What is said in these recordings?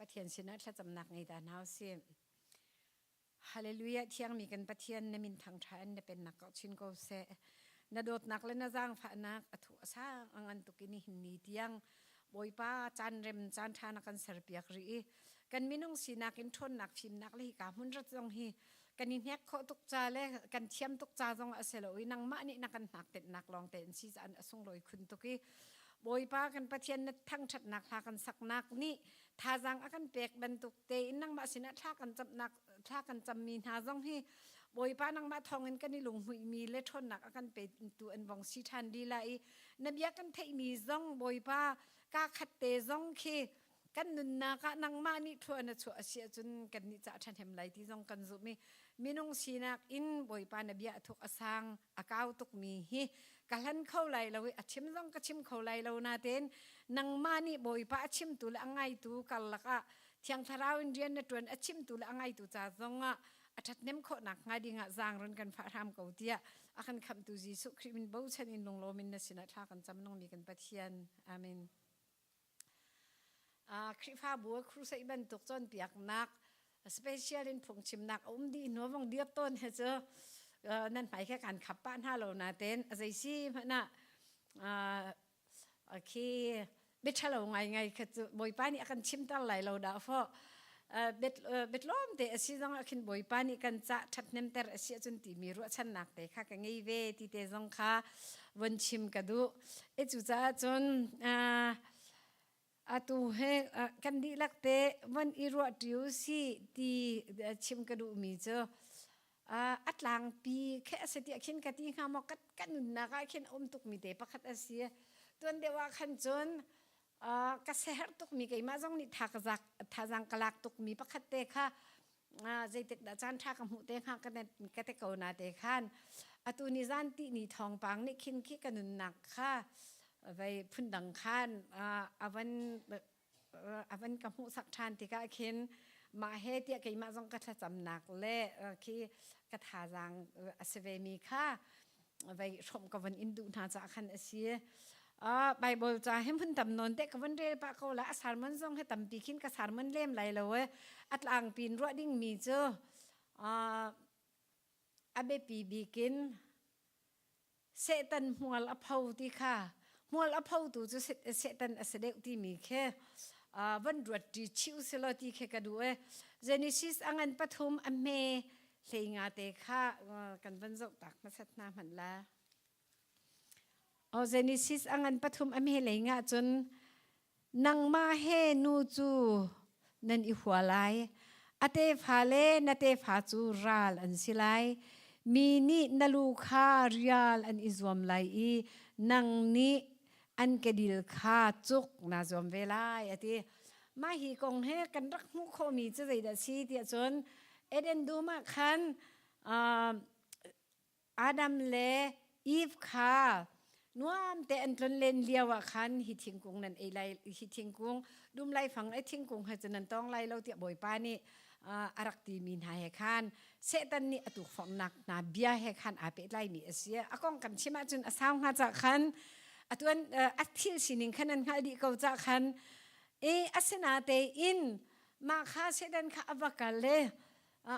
Pathian sinah thlacamnak ngei ta hna usih. Hallelujah thiangmi kan Pathian na min thangṭha in na pennak kau chin ko seh. Na dawtnak le na zaangfahnak a thu a sang a ngan tuk i nihin ni tiang Bawipa caan rem caan ṭha na kan serpiak rih i kan minung sinak in ṭhawnnak fimnak le hika hmun rat zong hi kan i hnek khawh tuk ca le kan thiam tuk ca zong a si lo i nangmah nih na kan hnak tenhnak lawng te in si caan a sunglawi khun tuk i Bawipa kan Pathian na thangṭhatnak hla kan saknak nih thazaang a kan pek bantuk tein nangmah sinah thla kan camnak thla kan cammi hna zong hi Bawipa nangmah thawngin kan i lunghmuihmi le ṭhawnnak a kan petu an vong si ṭhan lila i na bia kan theihmi zong Bawipa kaa khat te zong khi kan nunnak ah nangmah nih thlua na chuah a si ahcun kan nih cah ṭhahnem lai ti zong kan zumh i minung sinak in Bawipa na bia a thuk a sang a kau tukmi hi ka hlan kho lai lo i a chim zong ka chim kho lai lo natein nangmah nih Bawipa a chimtu le a ngaitu karlak ah Thiang Thlarau in rian na ṭuan a chimtu le a ngaitu ca zong ah a ṭhathnem khawhnak hnga ding ah zaang run kan fah hram ko tiah a kan khamhtu Jesuh Khrih min bochan in lunglawm in na sinah thla kan cam nungmi kan Pathian. Amen. Khrihfabu crusade bantuk cawnpiaknak special in phungchimnak a um dih hnu vong dir tawn he cu nan hmai khe kan khap pah hna lo natein a zei si hmanh ah khi biaṭhalo ngaingai kha cu Bawipa nih a kan chimter lai lo dah fawh biatlawm te a si zong ah khin Bawipa nih kan cah ṭhathnemter a si ahcun timi ruahchannak te kha ka ngei ve ti te zong kha von chim ka duh. E cucaah cun atu he kan dihlak te von i ruah ṭi u si ti chim ka duhmi cu a tlangpi khe a si tiah khin ka ti hnga maw ka nunnak ah khin a um tukmi te pakhat a si. Tuan deuh ah khan cun ka siaherh tukmi keimah zong nih thazaang ka lak tukmi pakhat te kha zeitik dah caan ṭha ka hmuh te hnga ka te ko na te khan atu ni zan ti ni thawngpang nih khin khi ka nunnak kha vei phundang khan avan avan ka hmuhsak ṭhan tikah khin mah he tiah keimah zong ka thlacamnak le khi ka thazaang a si ve mi kha vei hrawm ka von in duh hna caah khan a si. Bible ca hi hmun tam nawn te ka von rel pah ko la a sermon zong hi tampi khin ka sermon lem lai lo e a tlangpi in ruah ding mi cu a biapi bik in Satan hmual a pho ti kha hmual a photu cu Satan a si deuh timi khi van ruat ṭi chih usih ti khi ka duh e Genesis a ngan pathum a hme hlei nga te kha kan van zoh tak hmasat hna hmanh la. O Genesis a ngan pathum a hme lei nga cun nangmah he nu cu nan i hua lai a tefa le na tefa cu ral an si lai mi nih na lu kha rial an i zuam lai i nang nih an kedil kha cuk naa zuam ve lai a ti mah hi kong he kan rak hmuh khawhmi cu zeidah si tiah cun Eden dum ah khan Adam le Eve kha nuam te an tlon len lio ah khan hi thingkung nan ei lai hi thingkung dum lai fang ai thingkung he cu nan tawng lai lo tiah Bawipa nih a rak timi hna he khan Satan nih a tukforhnak hna bia he khan aa pehtlaimi a si. A kong kan chim ahcun a sau hnga cah khan atuan a thil sining khan an hngalh dih ko cah khan e asinatein mah kha Satan kha a va kal le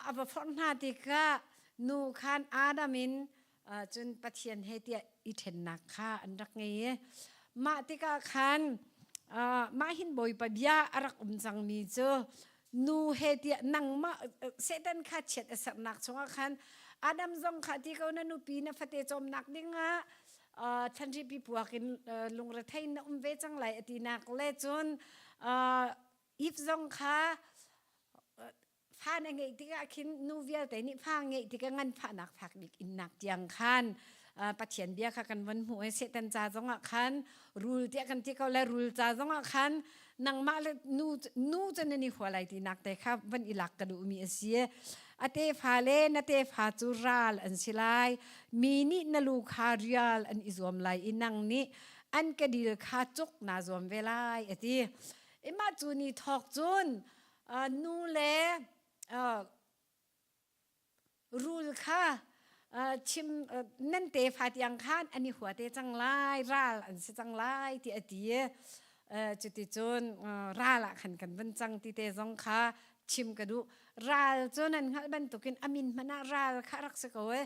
a va forh hna tikah nu khan Adam in cun Pathian he tiah i ṭhennak kha an rak ngei i mah tikah khan mah hin Bawipa bia a rak um cangmi cu nu he tiah nangmah Satan kha chiat a sernak chungah khan Adam zong kha ti ko na nupi na fate cawmnak dingah thlanripi puak in lungrethei na um ve cang lai a tinak le cun Eve zong kha fa na ngeih tikah khin nu vialte nih fa ngeih tikah nganfahnak fak bik innak tiang khan Pathian bia kha kan von hmuh i Satan ca zongah khan rul tiah kan ti ko le rul ca zongah khan nangmah le nu nu cu nan i hua lai tinak te kha van i lak ka duhmi a si. A tefa le na tefa cu ral an si lai. Mi nih na lu kha rial an i zuam lai i nang nih an kedil kha cuk naa zuam ve lai a ti. Imah cu ni thawk cun nu le rul kha chim nan tefa tiang khan an i hua te cang lai ral an si cang lai ti a ti. Cuticun ral ah khan kan vun cang ti te zong kha chim ka duh. Ral cu nan hngalh bantukin a min hmanh ah ral kha rak si ko e.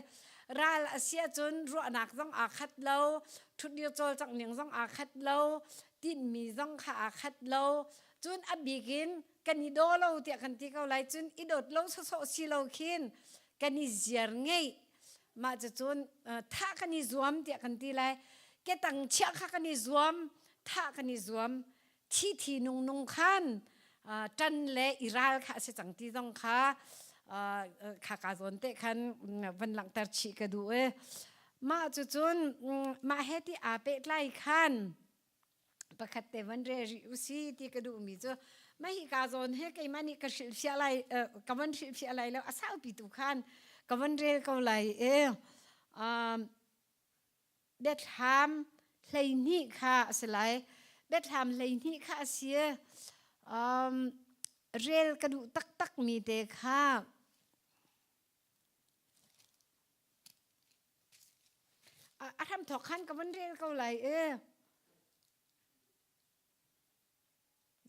Ral a si ahcun ruahnak zong aa khat lo, ṭhutdir cawlcangh ning zong aa khat lo, tinhmi zong kha aa khat lo. Cun a bik in kan i daw lo tiah kan ti ko lai cun i dawt lo sawsawh si lo khin kan i ziar ngeih mah cucun thah kan i zuam tiah kan ti lai ketang chiah kha kan i zuam thah kan i zuam thi thi nung nung khan ṭan le i ral kha a si cang ti zong kha kha ka zawn te khan van langhter chih ka duh e mah cucun mah he ti aa pehtlai khan pakhat te van re rih usi ti ka duhmi cu mah hi ka zawn he keimah nih ka hrilhfiah lai ka van hrilhfiah lai lo a saupi tu khan ka van rel ko lai e biathlam 12 kha a si lai biathlam 12 kha a si rel ka duh taktak mi te kha A hramthawk khan ka vun rel ko lai i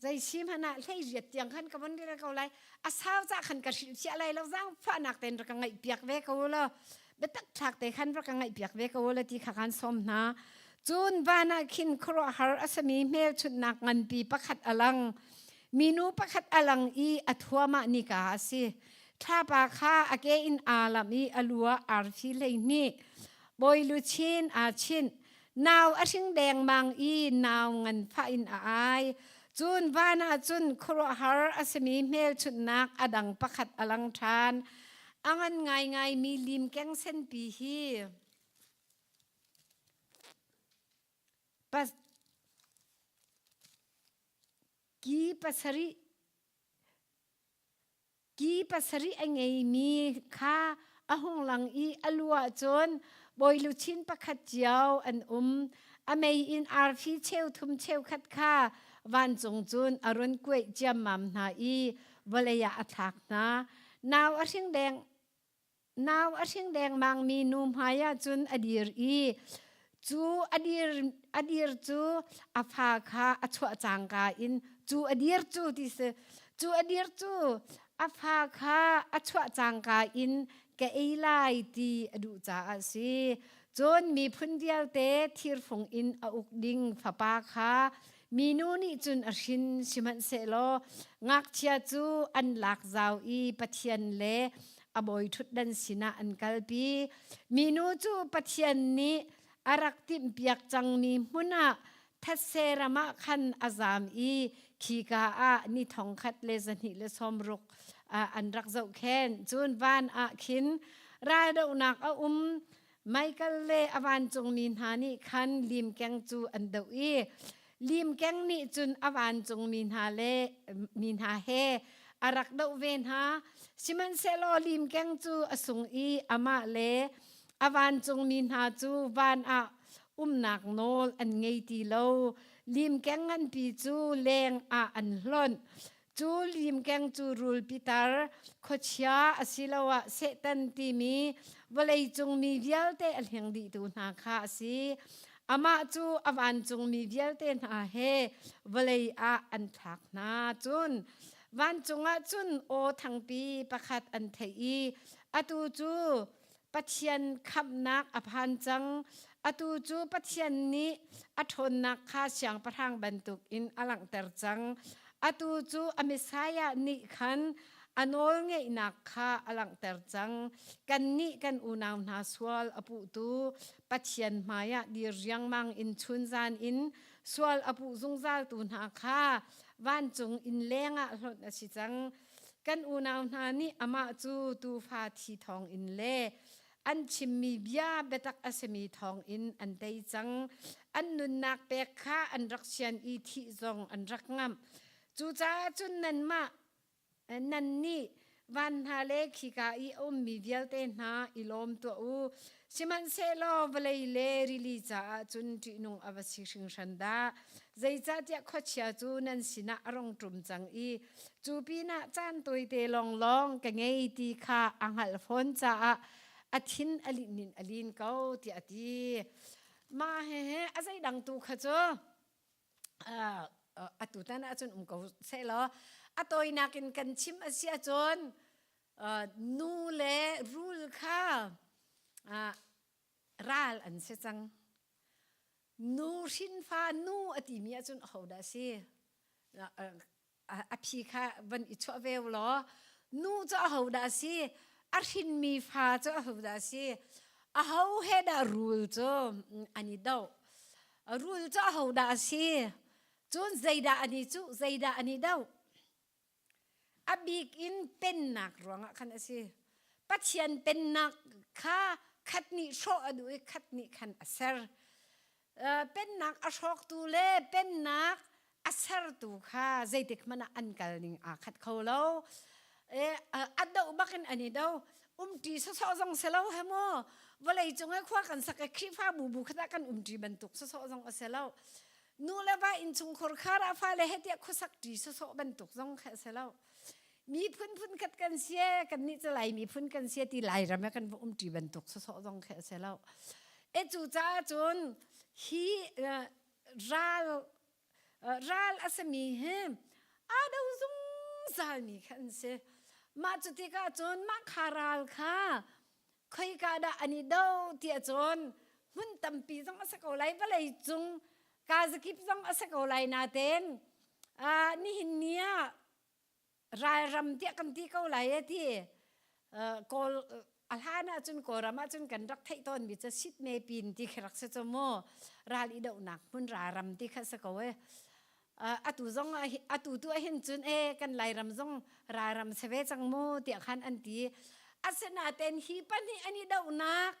zei si hmanh ah 18 tiang khan ka vun rel ko lai. A sau cah khan ka hrilhfiah lai lo zaangfahnak tein rak ka ngaihpiak ve ko law biatak thlak te khan rak ka ngaihpiak ve ko law ti kha khan sawm hna. Cun van ah khin khuaruahhar a sami hmelchunhnak nganpi pakhat a lang. Minu pakhat a lang i a thuam ah nika a si. Thlapa kha a ke in aa lamh i a lu ah arfi 12 bawi luchin aa chinh. Nau a hring dengmang i nau nganfah in a ai. Cun van ah cun khuaruahhar a simi hmelchunhnak a dang pakhat a lang ṭhan. A ngan ngaingaimi limkeng senpi hi ki pasarih Ki pasarih a ngeimi kha a hung lang i a lu ah cun bawi luchin pakhat cio an um. A mei in arfi cheu thum cheukhat kha vancung cun a run kuaih ciammam hna i vawlei ah a thlak hna. Nau a hring deng Nau a hring dengmangmi nu hmaiah cun a dir i cu a dir, a dir cu a fa kha a chuah cangka in cu a dir cu ti si cu a dir cu a fa kha a chuah cangka in ka ei lai ti a duh caah a si. Cun miphun vialte thirfung in a uk ding fapa kha minu nih cun a hrin sihmanhsehlaw ngakchia cu an lak zau i Pathian le a bawi ṭhutdan sinah an kalpi. Minu cu Pathian nih a rak timhpiak cangmi hmun ah thetse ram ah khan a zam i khika ah ni 1160 an rak zohkhenh. Cun van ah khin raldohnak a um. Michael le a vancungmi hna nih khan limkeng cu an doh i limkeng nih cun a vancungmi hna le mi hna he a rak doh ve hna. Sihmanhsehlaw limkeng cu a sung i amah le a vancungmi hna cu van ah umnak nawl an ngei ti lo. Limkeng nganpi cu leng ah an hlonh. Cu limkeng cu rul pitar, khuachia asiloah Satan timi vawleicung mi vialte a hleng dihtu hna kha a si. Amah cu a vancungmi vialte hna he vawlei ah an thlak hna. Cun vancung ah cun aw thangpi pakhat an theih i atu cu Pathian khamhnak a phan cang. Atu cu Pathian nih a ṭhawnnak kha siangpahrang bantukin a langhter cang. Atu cu a Messiah nih khan a nawlngeihnak kha a langhter cang. Kannih kan unau hna sual a puhtu Pathian hmaiah dir riangmang in chunzan in sual a puh zungzaltu hna kha vancung inn lengah hlonh a si cang. Kan unau hna nih amah cu tuufa thi thawngin le an chimmi bia biatak a simi thawngin an tei cang. An nunnak pek kha an rak sian i thih zong an rak ngamh. Cucaah cun nanmah nannih van hna le khika i a ummi vialte hna i lawm tuah u. Sihmanhsehlaw vawlei le rili caah cun ṭihnung a va si hringhran dah! Zeicahtiah khuachia cu nan sinah a rung ṭum cang i Cu pinah caan tawite lawnglawng ka ngei ti kha a hngalh fawn caah a thin a linh in a lin ko tiah a ti. Mah hehe a zeidang tu kha cu. Atu tan ahcun um ko sehlaw a tawinak in kan chim a si ahcun nu le rul kha ral an si cang. Nu hrinfa nu a timi ahcun ahodah a si? A phi kha van i chuah ve law nu cu ahodah a si? A hrinmi fa cu ahodah a si? Aho he dah rul cu an i doh? Rul cu ahodah a si? Cun zeidah an i cuh? Zeidah an i doh? A bik in pennak ruangah khan a si. Pathian pennak kha khat nih hrawh a duh i khat nih khan a ser. Pennak a hrawktu le pennak a sertu kha zeitik hmanh ah an kal ning aa khat kho lo. A doh bak in an i do. Umṭi sawsawh zong si lo he maw vawlei cung i khua kan sak i Khrihfabu bu khat ah kan umṭi bantuk sawsawh zong a si lo. Nu le va innchungkhur khar ah fale he tiah khuasak ṭi sawsawh bantuk zong kha a si lo. Miphun phun khat kan si kan nih cu Lai miphun kan si ti Lairam ah kan va umṭi bantuk sawsawh zong kha a si lo. E cu caah cun hi ral ral a simi hi aa do zungzalmi kha an si. Mah cu tikah cun mah kha ral kha khoika dah an i do tiah cun hmun tampi zong a si ko lai vawlei cung kazakip zong a si ko lai natein nihin ni ah ralram tiah kan ti ko lai e ti kawl a hlan ahcun kawlram ahcun kan rak theih tawnmi cu sitme pin ti khi rak si cu mu ral i dohnak hmun ralram ti kha si ko e atu zong atu tu ahhin cun e kan lairam zong ralram si ve cang mu tiah khan an ti asinaten hi pahnih an i dohnak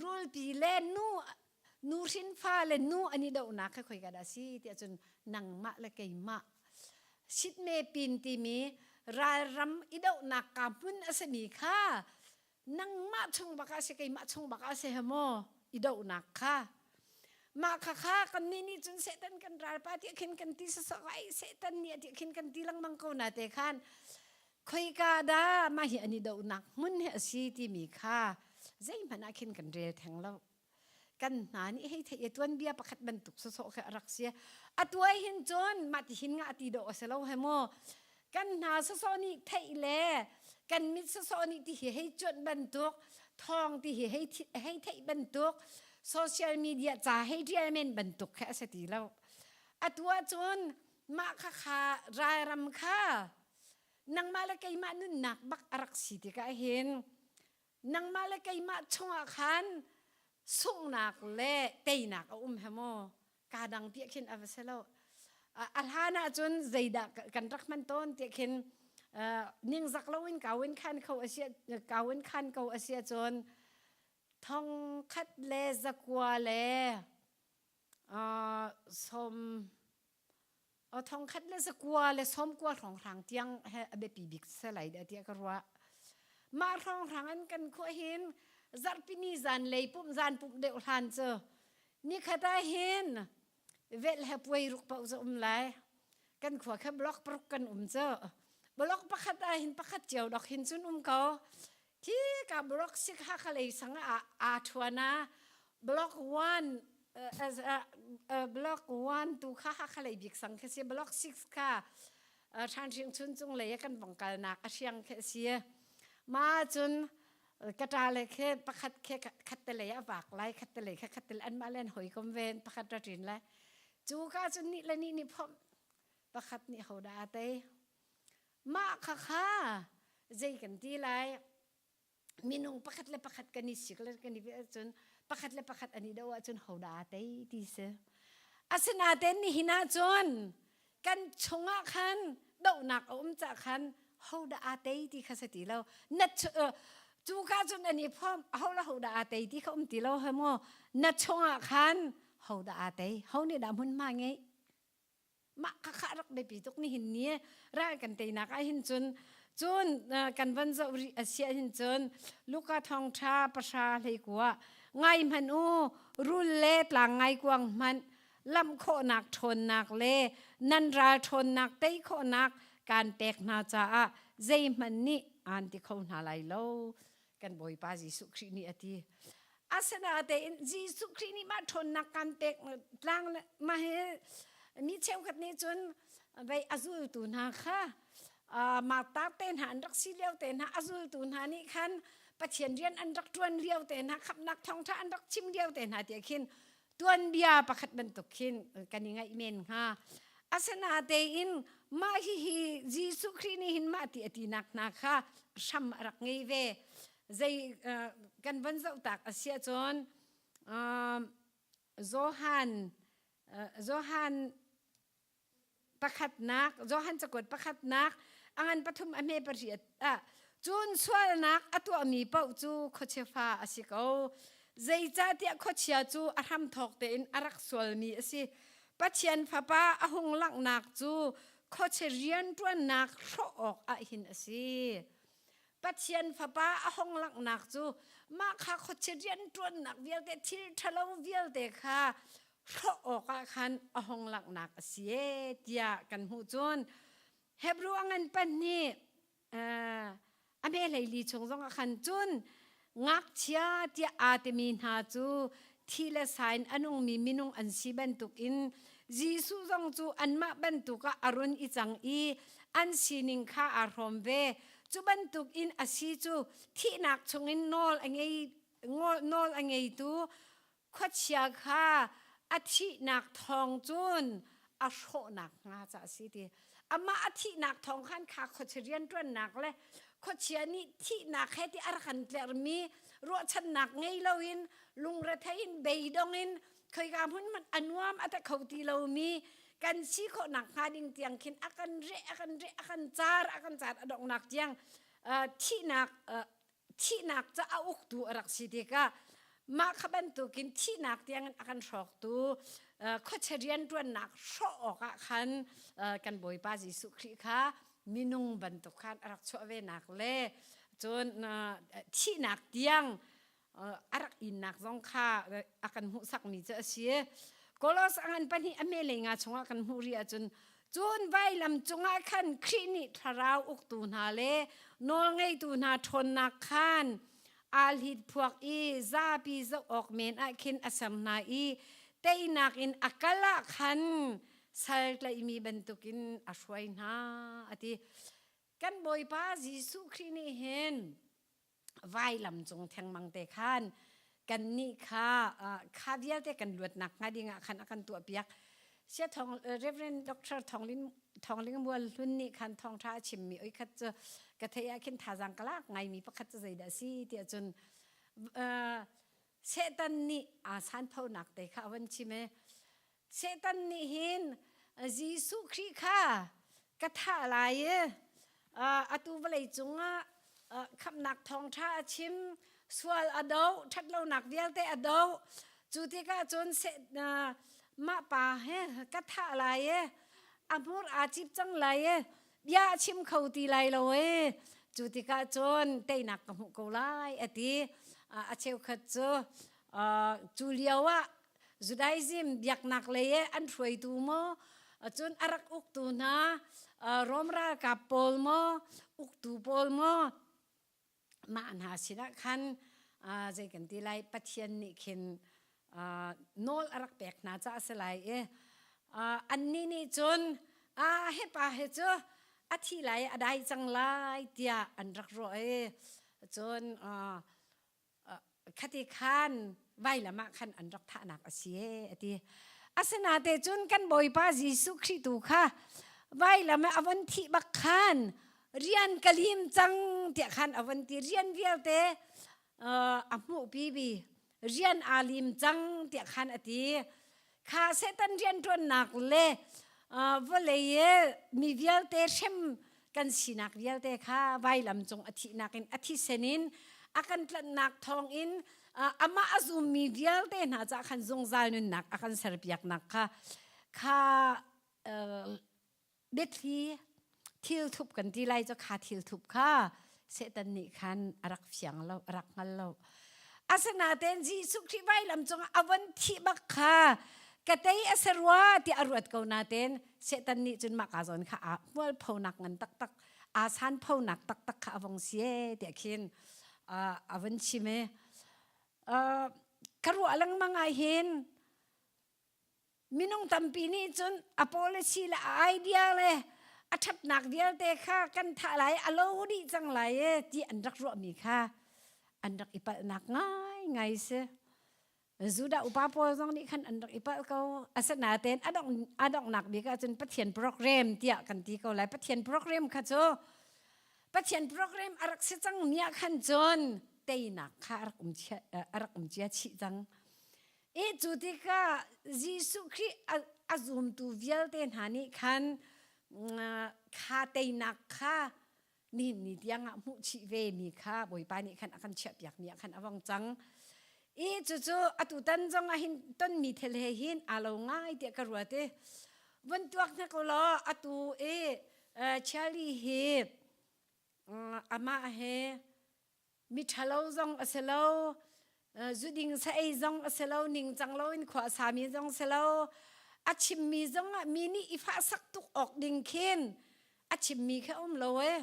rulpi le nu nu hrinfa le nu an i dohnak kha khoika dah si tiah cun nangmah le keimah sitme pin timi ralram i dohnak ka hmun a simi kha nangmah chung bak ah si keimah chung bak ah si he maw i dohnak kha mah kha kha kan nih nih cun Satan kan ralpa tiah khin kan ti sasawh ai Satan nih tiah khin kan ti lengmang ko na te khan khoika dah mah hi an i dohnak hmun hi a si timi kha zeihmanh ah khin kan rel theng lo kan hna nih hei theih i tuanbia pakhat bantuk sawsawh kha a rak si a tuai hin cun mah ti hin nga ti dawh a si lo he maw kan hna sawsawh nih theih le kan mit sawsawh nih ti hi hei cuanh bantuk thawng ti hi hei hei theih bantuk social media ca hei tial men bantuk kha a si ti lo atu ahcun mah kha kha ralram kha nangmah le keimah nunnak bak a rak si tikah hin nangmah le keimah chungah khan sunghnak le teinak a um he maw ka dang piah khin a va si lo a hlan ahcun zeidah kan rak hman tawn tiah khin ningzak loin kawin khan kho a si kawin khan ko a si ahcun thong khat le zakua le som thongkhat le zakua le sawmkua hrawnghrang tiang he a biapi bik se lai dah tiah ka ruah. Mah hrawnghrang an kan khuah hin zarhpini zan lei pumh zan pumh deuh hlan cu nikhat ah hin velh he puai ruk paoh cu um lai. Kan khua kha block paruk kan um cu. Block pakhat ah hin pakhat cio dok hin cun um ko. Khi ka block sik ha kha lei sang ah aa thuan a block 1 block 1 tu kha ha kha lei bik sang khi si block 6 kha than hring chun cung lei kan vong kalnak a hriang khi si ma cun kata le khe pakhat khe khat te lei a vak lai khat te lei kha khat te an mah len hoi kom ven pakhat ra ṭin lai cu ka cun ni le ni ni phom pakhat nih ho dah a tei Mah khakha zei kan ti lai minung pakhat le pakhat kan i sik le kan i cun pakhat le pakhat an i do ahcun hodah aa tei ti si. Asinain nihin ahcun kan chungah khan dohnak a um cah khan hodah aa tei ti kha si ti lo. Na cu ka cun an i phom ho le hodah aa tei ti kha um ti lo he maw na chungah khan hodah aa tei ho nih dah hmunhma ngeih Mah khakha rak biapi tuk nihin ni ral kan teinak ah hin cun cun kan van zoh rih a si hin cun Luka thawngṭha pahra hleikua ngai hmanh u rul le tlang ngaikuang hmanh lamh khawhnak ṭhawnnak le nan ral ṭhawnnak tei khawhnak kaan pek hna caah zeihmanh nih aan ti kho hna lai lo kan Bawipa Jesuh Khrih nih a ti. Asinain Jesuh Khrih nih mah ṭhawnnak kan pek tlang mah hi mi cheukhat nih cun vei a zultu hna kha Martha te hna an rak si lio te hna a zultu hna nih khan Pathian rian an rak ṭuan lio te hna khamhnak thawngṭha an rak chim lio te hna tiah khin tuanbia pakhat bantuk khin kan i ngaih men hnga. Asinain mah hihi Jesuh Khrih nih hin mah ti a tinak hna kha hram a rak ngei ve. Zei kan von zoh tak a si ahcun Johan Johan pakhatnak Johan cakuat pakhatnak a ngan pathum a hme pariat ah cun sualnak a tuahmi paoh cu khuachia fa a si ko. Zeicahtiah khuachia cu a hramthawk tein a rak sualmi a si. Pathian Fapa a hung langhnak cu khuachia rianṭuannak hrawh awk ah hin a si. Pathian Fapa a hung langhnak cu mah kha khuachia rianṭuannak vialte thil ṭhalo vialte kha hrawh awkah khan a hung langhnak a si e tiah kan hmuh. Cun Hebrew a ngan pahnih a hme hleili chung zongah khan cun ngakchia tiah aa timi hna cu thi le sa in a nungmi minung an si bantukin Jesuh zong cu anmah bantuk ah a run i cang i an sining kha aa hrawm ve. Cu bantukin a si cu thihnak chungin nawl a ngei nawl a ngeitu khuachia kha a thihnak thawng cun a hrawhnak hnga ca a si ti. Amah a thihnak thawng khan kha khuachia rianṭuannak le khuachia nih thihnak he ti a rak kan tlermi ruahchannak ngei loin lungrethei in beidong in khoika hmun hmanh a nuam a ta kho ti lomi kan si khawhnak hnga ding tiang khin a kan reh a kan reh a kan car a kan car a donghnak tiang thihnak thihnak ca a uktu a rak si tikah mah kha bantukin thihnak tiangin a kan hrawktu khuachia rianṭuannak hrawh awkah khan kan Bawipa Jesuh Khrih kha minung bantuk khan a rak chuah venak le cun thihnak tiang a rak innak zong kha a kan hmuhsakmi cu a si. Kolos a ngan pahnih a hme lei nga chungah kan hmuh rih ahcun cun vailam cungah khan Khrih nih thlarau uktu hna le nawlngeitu hna ṭhawnnak khan aa hlit phuak i zapi zoh awk men ah khin a ser hna i teinak in a kal ah khan sal tlaihmi bantukin a hruai hna a ti. Kan Bawipa Jesuh Khrih nih hin vailam cung thengmang te khan kannih kha kha vialte kan luatnak hnga ding ah khan a kan tuahpiak. Sia Thong Reverend Dr. Thonglin Thongling Mual Hlun nih khan thawngṭha a chimmi oi khat cu ka theih ah khin thazaang ka lak ngaimi pakhat cu zeidah a si tiah cun Satan nih aa sanphonak te kha a von chim i Satan nih hin Jesuh Khrih kha ka thah lai i atu vawlei cungah khamhnak thawngṭha a chim, sual a doh, ṭhatlonak vialte a doh. Cu tikah cun mah pa he ka thah lai i a hmur aa cip cang lai i bia a chim kho ti lai lo e. Cu tikah cun teinak ka hmuh ko lai a ti. A cheukhat cu cu lio ah Judaism biaknak lei i an hruaitu maw, cun a rak uktu hna Rom ralkap pawl maw, uktu pawl maw, mah hna sinah khan zei kan ti lai Pathian nih khin nawl a rak pek hna caah a si lai i annih nih cun a he pa he cu a thi lai a dai cang lai tiah an rak ruah i cun khati khan vailam ah khan an rak thahnak a si e a ti. Asinate cun kan Bawipa Jesuh Khrih tu kha vailam ah a von thih bak khan rian ka lim cang tiah khan a von ti. Rian vialte a hmuh pi bi rian aa lim cang tiah khan a ti. Kha Satan rianṭuannak le vawlei i mi vialte hrem kan sinak vialte kha vailam cung a thihnak in a thisen in a kan tlanhnak thawngin amah a zummi vialte hna caah khan zungzal nunnak a kan serpiaknak kha kha biathli thilthup kan ti lai cu kha thilthup kha Satan nih khan a rak fiang lo, a rak hngal lo. Asinain Jesuh Khrih vailam cungah a von thih bak kha ka tei a si rua tiah a ruat ko nain Satan nih cun mah ka zawn kha aa hmualphonak ngan taktak, aa sanphonak taktak kha a vong si e tiah khin a vun chim i. Ka ruah lengmang ah hin minung tampi nih cun a policy le a idea le a ṭhatnak vialte kha kan thah lai a lo dih cang lai e ti an rak ruahmi kha an rak i palhnak ngaingai si. Judah upa pawl zong nih khan an rak i palh ko. Asinain a dongh a donghnak bik ahcun Pathian program tiah kan ti ko lai. Pathian program kha cu Pathian program a rak si cang mi ah khan cun teinak kha a rak um chia a rak um cia chih cang. I cu tikah Jesuh Khrih a zumtu vialte hna nih khan kha teinak kha nihin ni tiang ah hmuh chih ve mi kha Bawipa nih khan a kan chiahpiak mi ah khan a vong cang. I cucu atutan zong ah hin tonmi thil he hin aa lo ngai tiah ka ruat i vun tuak hna ko law atu i Charlie hi amah he mi ṭhalo zong a si lo zuding sa ei zong a si lo ningcang loin khua a sami zong si lo a chimmi zong ah mi nih i fahsak tuk awk ding khin a chimmi kha um lo e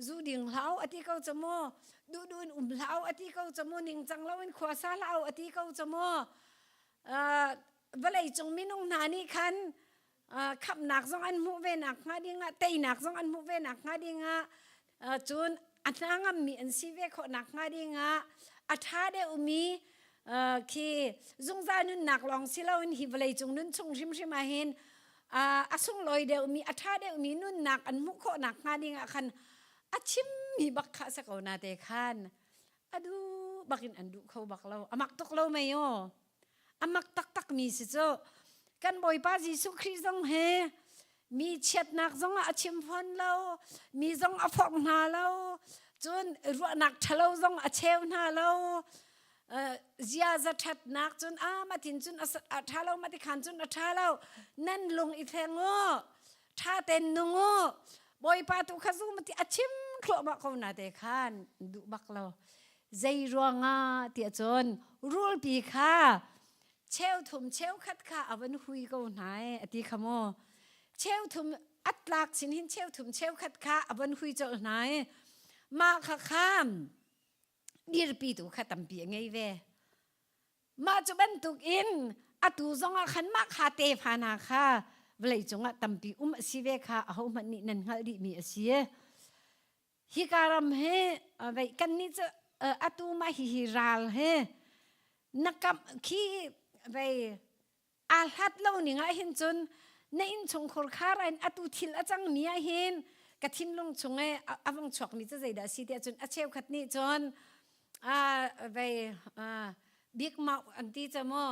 zu ding hlau a ti ko cu mu duh duh in um hlau a ti ko cu mu ningcang loin khua sa hlau a ti ko cu mu vawlei cung minung hna nih khan khamhnak zong an hmuh ve nak hnga dingah teinak zong an hmuh ve nak hnga dingah cun a hna ngammi an si ve khawh nak hnga dingah a ṭha deuhmi khi zungzal nunnak lawng si loin hi vawlei cung nun chung hrimhrim ah hin a sunglawi deuhmi a ṭha deuhmi nunnak an hmuh khawh nak hnga dingah khan a chimmi bak kha sa ko na te khan a duh bakin an duh kho bak lo a mak tuk lo mei aw A mak taktakmi si cu kan Bawipa Jesuh Khrih zong he mi chiatnak zong ah a chim fawn lo, mi zong a forh hna lo, cun ruahnak ṭhalo zong a cheu hna lo. Ziaza ṭhatnak cun a matin cun a ṭha lo, matikhan cun a ṭha lo. Nan lung i thleng u, ṭha ten nung u. Bawipa tu kha zum ti a chim thluahmah ko na te khan duh bak lo. Zei ruangah tiah cun rulpi kha cheuthum cheukhat kha a van hui ko hna e a ti kha mu. Cheuthum a tlak sin hin cheuthum cheukhat kha a van hui colh hna e. Mah kha kha dirpi tu kha tampi a ngei ve. Mah cu bantuk in atu zongah khan mah kha tefa hna kha vawlei cungah tampi um a si ve kha ahohmanh nih nan hngalh dihmi a si. Hika ram hi vei kannih cu atu mah hihi ral hi na kam khi vei aa hlat lo ning ah hin cun na innchungkhur khar in atu thil a cang mi ah hin ka thinlung chung i a vung chuak mi cu zeidah a si tiah cun a cheukhat nih cun vei big mouth an ti cu mu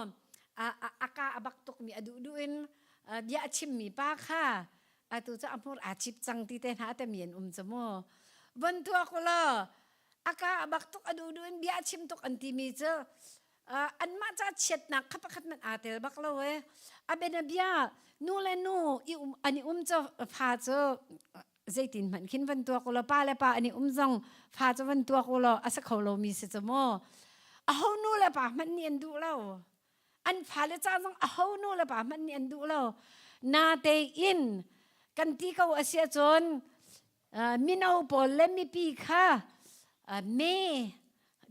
a ka a bak tuk mi a duh duh in bia a chim mi pa kha atu cu a hmur aa chip cang ti te hna te mi an um cu mu von tuak u law a ka a bak tuk a duh duh in bia a chim tuk an ti mi cu anmah ca chiatnak kha pakhat man aa tel bak lo e a bianabia nu le nu i um an i um cu fa cu zeitin hmanh khin van tuak u law pa le pa an i um zong fa cu van tuak u law a si kho lo mi si cu mu aho nu le pa hmanh nih an duh lo an fale ca zong aho nu le pa hmanh nih an duh lo natein kan ti ko a si ahcun mino pawl le mipi kha me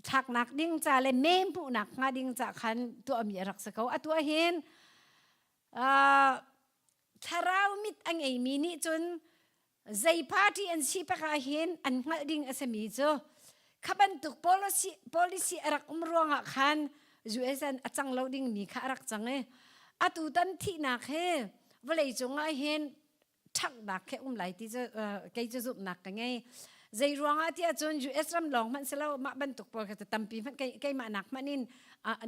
thlaknak ding ca le me hmuhnak hnga ding ca khan tuahmi a rak si ko atu hin thlarau mit a ngeimi nih cun zei party an si pak ah hin an hngalh ding a simi cu kha bantuk policy policy a rak um ruangah khan US an a cang lo ding mi kha a rak cang i atu tan thihnak hi vawlei cung ah hin ṭhanghnak khi um lai ti cu kei cu zumhnak ka ngei zei ruangah tiah cun US ram lawng hmanh silo mah bantuk pawl kha cu tampi hmanh keimah nak hmanh in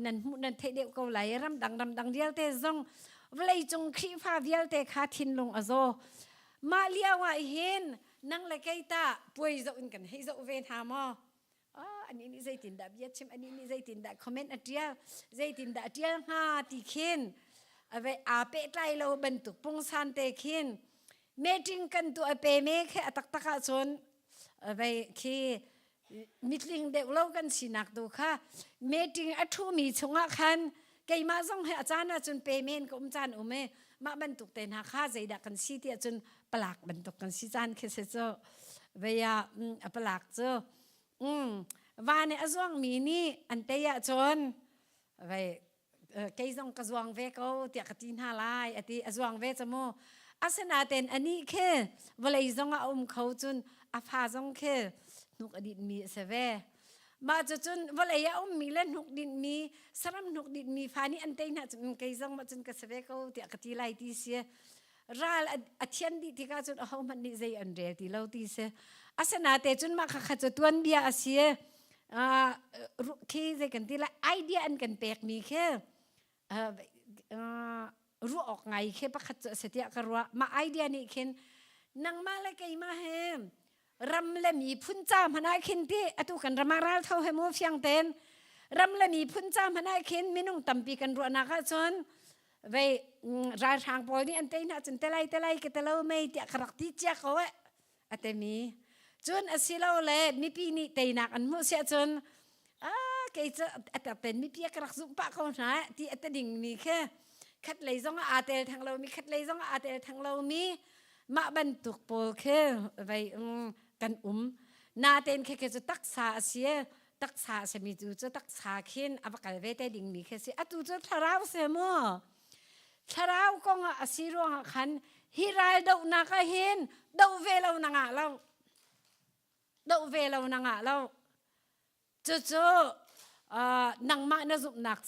nan hmuh nan theih deuh ko lai ramdang ramdang vialte zong vawlei cung Khrihfa vialte kha thinlung a zaw mah lio ah hin nang le kei ta puai zoh in kan hei zoh ve hna maw ani nih zeitindah bia chim ani nih zeitindah comment a tial zeitindah a tial hnga ti khin ave aa pehtlai lo bantuk pungsan te khin meeting kan tu a pe me khe a taktak ah cun vei khi mitling deuh lo kan sinak tu kha meeting a thu mi chungah khan keimah zong he a caan ah cun pe men ka um caan um e mah bantuk te hna kha zeidah kan si tiah cun palak bantuk kan si caan khi si cu vei ah a palak cu. Van i a zuangmi nih an tei ahcun vei kei zong ka zuang ve ko tiah ka ti hna lai a ti. A zuang ve cu mu. Asinain anih khi vawlei zong ah a um kho cun a fa zong khi hnuk a dinhmi a si ve. Mah cucun vawlei ah ummi le hnuk dinhmi saram hnuk dinhmi fa nih an tei hna cun kei zong mah cun ka si ve ko tiah ka ti lai ti si. Ral a thian dih tikah cun ahohmanh nih zei an rel ti lo ti si. Asinain cun mah khakha cu tuanbia a si. Khi zei kan ti lai idea an kan pekmi khi ruah awk ngai khi pakhat cu a si tiah ka ruah. Mah idea nih khin nangmah le keimah he ram le miphun ca hmanh ah khin ti atu kan ram ah ral tho he mu fiang ten ram le miphun ca hmanh ah khin minung tampi kan ruahnak ahcun vei ralhrang pawl nih an tei hna cun telai telai ka telo mei tiah ka rak ti cia ko eh a temi cun asilo le mipi nih teinak an hmuh siah cun ah kei cu a ten mipi ka rak zumh pah ko hna ti a te ding mi khi khat lei zong ah aa tel thang lomi khat lei zong ah aa tel thang lomi mah bantuk pawl khi vei kan um natein khi khi cu taksa a si taksa a simi cu cu taksa khin a va kal ve te ding mi khi si atu cu thlarau se mu thlarau kong ah a si ruangah khan hi ral dohnak ah hin doh ve lo na ngah lo doh ve lo na ngah lo Cucu nangmah na zumhnak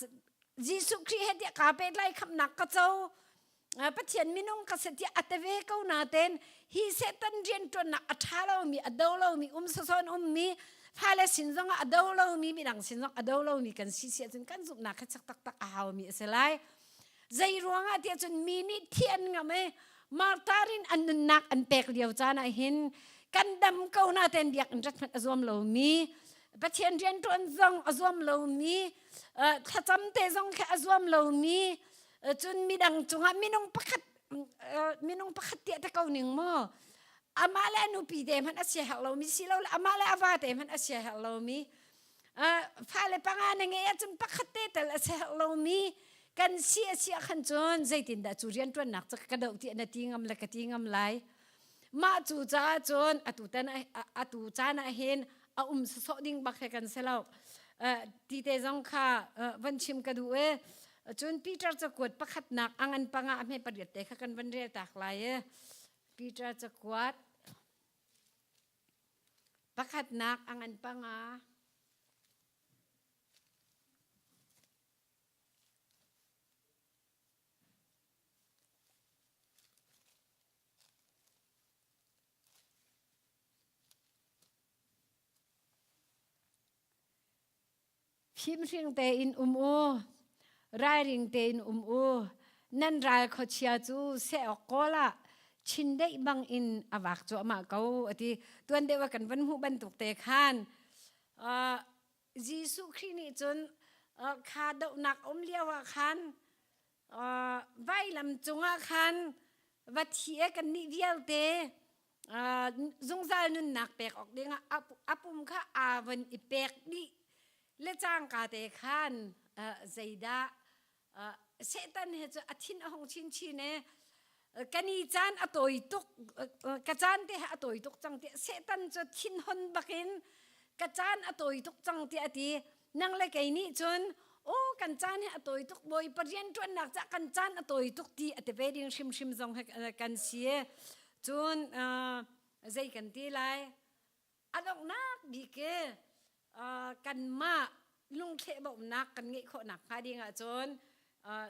Jesuh Khrih he tiah kaa pehtlai khamnak ka co. Pathian minung ka si tiah a te ve ko naten hi Satan rianṭuannak a ṭha lomi, a do lomi, um sasawn ummi, fale sin zongah a do lomi, midang sin zong a do lomi kan si si ahcun kan zumhnak hi chak taktak a haumi a si lai. Zei ruangah tiah cun mi nih thi an ngam i martar in an nunnak an pek lio caan ah hin kan dam ko na ten biakinn rat hmanh a zuam lomi Pathian rianṭuan zong a zuam lomi thlacam te zong khi a zuam lomi cun midang cungah minung pakhat minung pakhat tiah te ko ning maw amah le a nupi te hmanh a sia herh lomi si lo le amah le a va te hmanh a sia herh lomi fale panga na ngeih ahcun pakhat te tal a si herh lomi kan si a si ah khan cun zeitindah cu rianṭuannak cu ka doh ti na ti ngam le ka ti ngam lai mah cu caah cun atu tan atu caan ah hin a um sawsawh ding bak he kan si lo ti te zong kha van chim ka duh e cun Peter cakuat pakhatnak angan panga a hme pariat te kha kan van rel tak lai e Peter cakuat Pakhatnak a ngan panga. Fimhring tein um u, ralring tein um u. Nan ral khuachia cu seh awk kawl ah chindeih bangin a vak cuahmah ko a ti. Tuan deuh ah kan van hmuh bantuk te khan Jesuh Khrih nih cun kha dohnak um lio ah khan vailam cungah khan va thi e kannih vialte zungzal nunnak pek awk dingah a pum kha aa von i pek dih le cangka te khan zeidah Satan he cu a thin a hung chinchin e kani caan a tawi tuk ka caan te he a tawi tuk cang tiah Satan cu thinhon bakin ka caan a tawi tuk cang tiah a ti nang le kei nih cun aw kan caan hi a tawi tuk bawipa rianṭuannak cah kan caan a tawi tuk ti a ti ve ding hrimhrim zong hi kan si cun zei kan ti lai a donghnak bik i kanmah lungthleh bawmhnak kan ngeih khawhnak hnga ding ahcun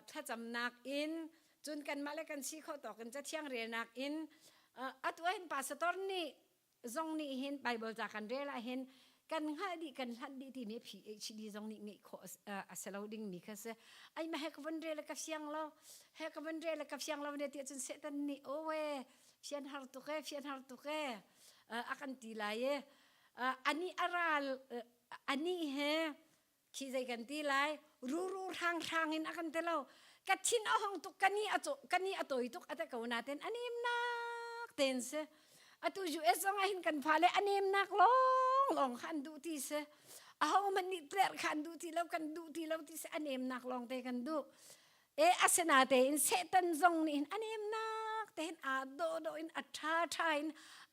thlacamnak in cun kanmah le kan si khawh tawk in cathiang relnak in atu ahhin pastor nih zong nih hin Bible ca kan rel ah hin kan hngalh dih kan hlanh dih timi PhD zong nih ngeih khawh a si lo ding mi kha si ai ma he ka von rel ka fiang lo he ka von rel ka fiang lo ne ti cun Satan nih owe fian har tuk e fian har tuk e a kan ti lai e ani aral ani he khi zei kan ti lai ruru hrang hrang in a kan ti lo ka thin a hong tuk kani a kani a toi tuk ate ko na ten anem nak ten se atu US zong ah hin kan fale anem nak long long khan duh ti se a ho man nih tler khan duh ti lo kan duh ti lo ti se anem nak long te kan duh e asena te in setan zong nih hin anem nak te hin a do do in a tha tha in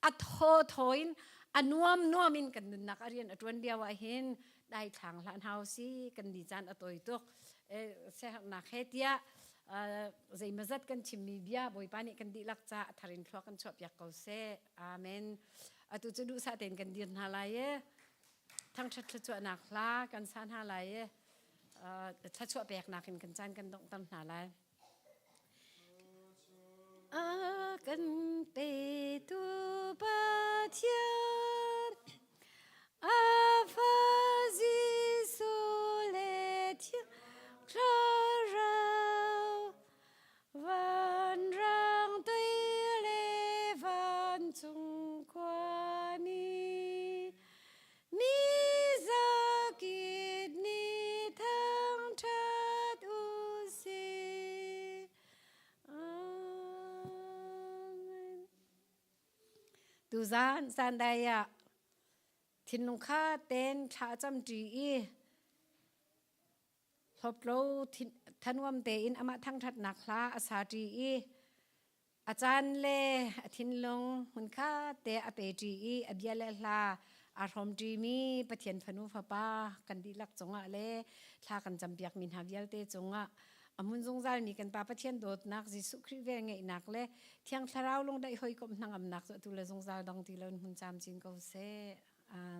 a tho tho in. A nuam nuam in kan nunnak a rian a ṭuan lio ah hin daithlang hlah hna usih. Kan ni caan a tawi tuk. Siaherhnak he tiah zeimazat kan chimmi bia Bawipa nih kan dihlak ca a thar in thlua kan chuahpiak ko seh. Amen. Atu cu duhsah tein kan dir hna lai i thangṭhat thluachuahnak hla kan sa hna lai i thluachuah peknak in kan caan kan donghter hna lai. A kan petu Pathian, a fa Jesuh le Thiang Thlarau, vanrang tui le vancung khuami, Mi zakip nih thangṭhat u sih. Amen. Tuzan zandai ah thinlung kha ten thla cam ṭi i hlawptlo thanuam tein amah thangṭhatnak hla a sa ṭi i A caan le a thinlung hmunkhat te a peṭi i a bia le hla aa hrawmṭimi Pathian fanu fapa kan dihlak cungah le thla kan campiakmi hna vialte cungah a hmun zungzalmi kan Pa Pathian dawtnak, Jesuh Khrih velngeihnak le Thiang Thlarau lungdaih hawikomh hnangamnak cu atu le zungzal dong ti loin hmun camcin ko seh. Amen.